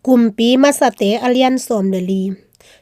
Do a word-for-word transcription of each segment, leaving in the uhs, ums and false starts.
Kumpi Masate a lian sawm le li.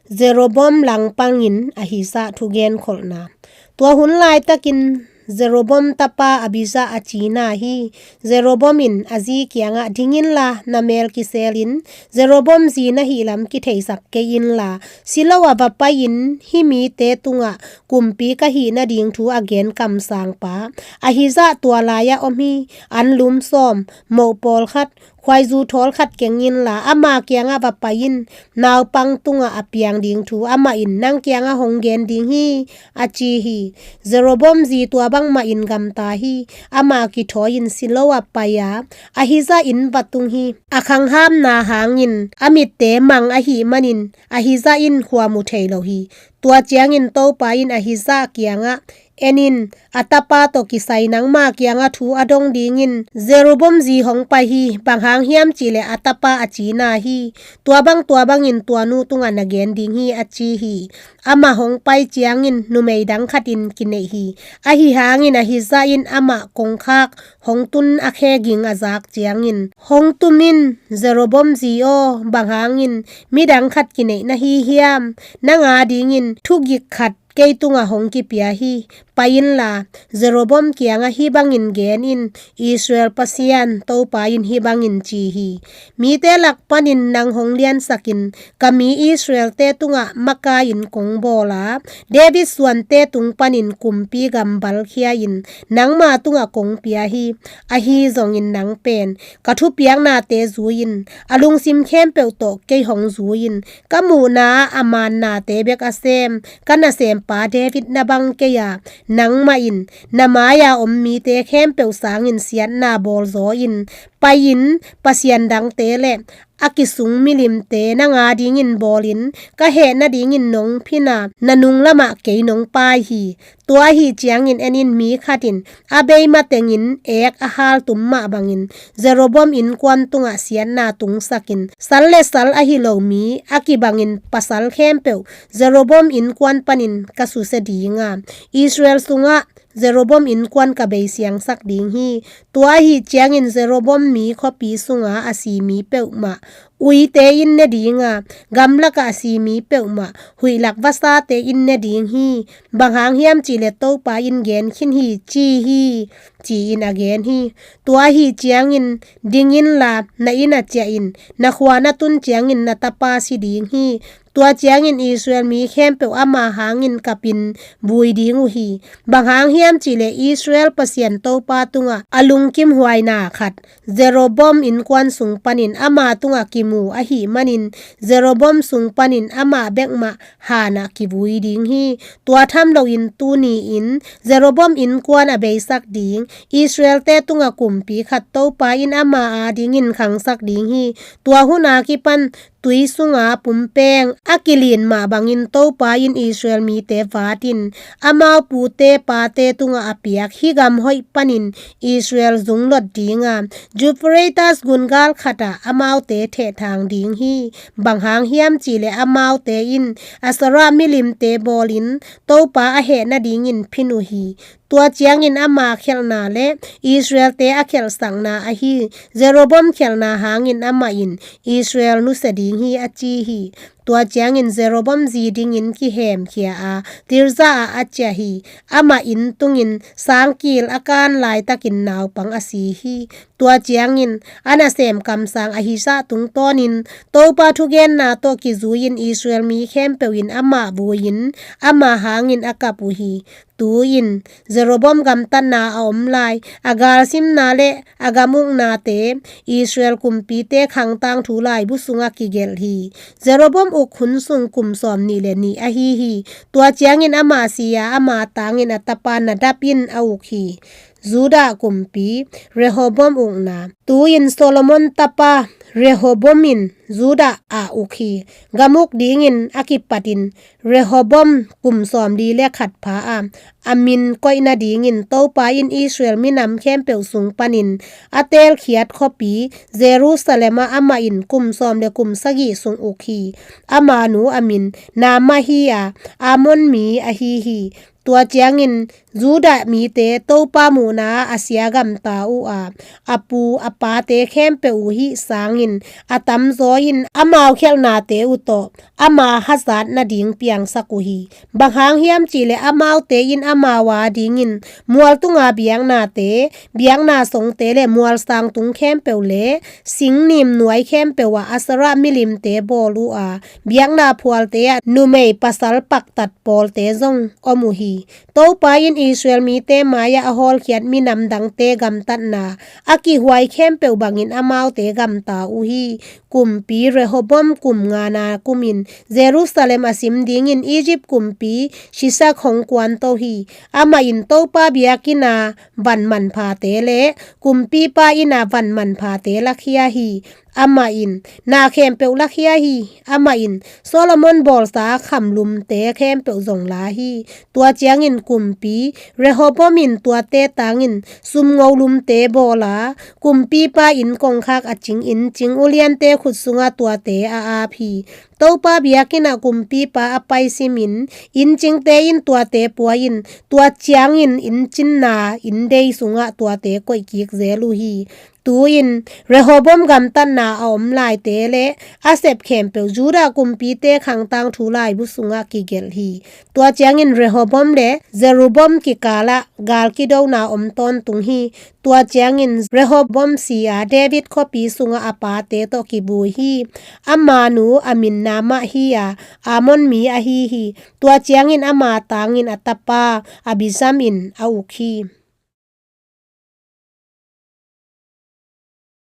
Jeroboam langpangin Ahijah thugen kholhna. Tua hun laitakin Jeroboam tapa Abijah a cina hi. Jeroboam in a zi kiangah, "Ding inla, na mel kiselin Jeroboam zi na hihlam kitheisak kei inla, Silo ah va pai-in hih mite tungah kumpi ka hih nading thu a gen kamsangpa Ahijah tua lai-ah om hi. Anlum sawm, moh pawlkhat, khuaizu thawl khat keng inla, ama kiangah va pai in. Naupang tungah a piang ding thu amah in nang kiangah hong gen ding hi," a ci hi. Jeroboam zi tua bangmah in gamta hi. Ama kithawi-in Silo ah pai-a Ahijah inn va tung hi. A khanghamna hangin a mitte mang ahih manin Ahijah in khua mu thei lo hi. Tua ciangin Topa in Ahijah kiangah, "En in, a tapa tawh kisai nangma kiangah thu a dong dingin Jeroboam zi hong pai hi. Bang hang hiam cihleh a tapa a cina hi. Tua bang tua bangin tua nu tungah na gen ding hi," a ci hi. Amah hong pai ciangin numei dang khatin kineih hi. Ahi hangin Ahijah in amah kongkhak hong tun a khe ging a zak ciangin, "Hong tum in, Jeroboam zi aw, bang hangin midang khat kineih na hi hiam? Nang a dingin thugik khat kei tungah hong kipia hi. Pai inla, Jeroboam kiangah hih bangin gen in, 'Israel Pasian Topa in hih bangin ci hi: Mite lak panin nang hong liansakin ka mi Israel-te tungah makai-in kong bawl a, David suante tung panin kumpi gam balkhia-in nangma tungah kong pia hi. Ahi zongin nang pen ka thupiaknate zui-in, a lungsim khempeuh tawh kei hong zui-in, ka muhna-ah a mannate bek a sem ka nasempa David na bang kei a, nangmah in na mai-a om mite khempeuh sangin siatna bawlzaw-in, pai-in pasian dangte le a kisung milimte nang a dingin bawlin ka heh nadingin nong phin a, na nung lamah kei nong pai hi. Tua ahi ciangin en in, mi khat in a bei matengin ek a haltum mah bangin Jeroboam innkuan tungah siatna tungsakin, sal le sal ahi lo mi a kibangin pasal khempeuh Jeroboam innkuan panin ka susia ding a, Israel sungah Jeroboam innkuan ka bei siangsak ding hi. Tua ahi ciangin Jeroboam mi khuapi sunga a si mi peuhmah, uite in ne ding a, gamlakah a si mi peuhmah, huihlak vasate in ne ding hi. Bang hang hiam cihleh Topa in gen khin hi, ci hi," ci-in a gen hi. Tua ahi ciangin, "Ding inla, na inn ah ciah in. Na khua na tun ciangin na tapa si ding hi. Tua ciangin Israel mi khempeuh ama hangin kapin vui ding uh hi. Bang hang hiam cihleh Israel Pasian Topa tungah a lungkimhuaina khat Jeroboam innkuan sung panin ama tungah kimu ahih manin, Jeroboam sung panin amah bekmah hanah kivui ding hi. Tua tham loin tuni-in Jeroboam innkuan a beisak ding, Israel-te tungah kumpi khat Topa in ama a dingin khangsak ding hi. Tua hun a kipan tui sunga pumpeng a kilin mah bangin Topa in Israel mite vatin, amau pute pate tungah a piak hih gam hoih panin Israel zunglot ding a, Euphrates gun gal khatah amaute thehthang ding hi. Bang hang hiam cihleh amaute in Asherah milimte bawlin Topa a heh nadingin phin uh hi. Tua ciangin ama khialhna le Israel-te a khialhsakna ahi Jeroboam khialhna hangin amah in Israel nusia ding hi," a ci hi. Tua ciangin Jeroboam zi dingin kihemkhia a, Tirza ah a ciah hi. Amah inn tungin sangkil a kan laitakin naupang a si hi. Tua ciangin a nasem kamsang Ahijah tungtawnin Topa thugenna tawh kizui-in Israel mi khempeuh in amah vui-in ama hangin a kap uh hi. Tu-in Jeroboam gamtatna a om lai, a galsimna le a gam uknate, Israel kumpite khangtang thu laibu sungah kigelh hi. Jeroboam uk hun sung kum sawm nih le nih ahi hi. Tua ciangin ama si a, ama tangin a tapa Nadab in a uk hi. Judah kumpi Rehoboam ukna. Tu-in Solomon tapa Rehoboam in Judah ah uk hi. Gam uk dingin a kipatin Rehoboam kum sawmli le khat pha a, a min koih nadingin Topa in Israel minam khempeuh sung panin a teelkhiat khuapi Jerusalem ah amah in kum sawm le kum sagih sung uk hi. Ama nu a min Naamah hi a, Ammon mi ahi hi. Tua ciangin Judah mite Topa muhna ah a sia gamta uh a, a pu a pate khempeuh uh hih sangin a tamzaw in amau khialhnate uh tawh ama hazat nading piangsak uh hi. Bang hang hiam cihleh amaute in amau a dingin mualtunga biaknate, biakna songte le mualsang tung khempeuh le singnim nuai khempeuh ah Asherah milimte bawl uh a, biakna phualte ah numei pasal paktat pawlte zong om uh hi. Topa in Israel mite mai-ah a hawlkhiat minam dangte gamtatna a kihuai khempeuh bangin amaute gamta uh hi. Kumpi Rehoboam kum ngana kumin Jerusalem a sim dingin Egypt kumpi Shishak hong kuanto hi. Amah in Topa biakinn a van manphate le kumpipa inn a van manphate lakhia hi. Amah in na khempeuh lakhia hi. Amah in Solomon bawlsa khamlumte khempeuh zong la hi. Tua ciangin kumpi Rehoboam in tuate tangin sumngo lumte bawl a, kumpipa inn kongkhak a cing inncing uliante khut sungah tuate a ap hi. Topa biakinn ah kumpipa a paisimin inncingte in tuate pua in, tua ciangin inncinna inndei sungah tuate koihkik zel uh hi. Tu-in Rehoboam gamtatna a om laite le a sep khempeuh Judah kumpite khangtang thu laibu sungah kigelh hi. Tua ciangin Rehoboam le Jeroboam kikalah gal kidona om tawntung hi. Tua ciangin Rehoboam si a, David khuapi sungah a pate tawh kibui hi. Ama nu a min Naamah hi a, Ammon mi ahi hi. Tua ciangin ama tangin a tapa Abijam in a uk hi.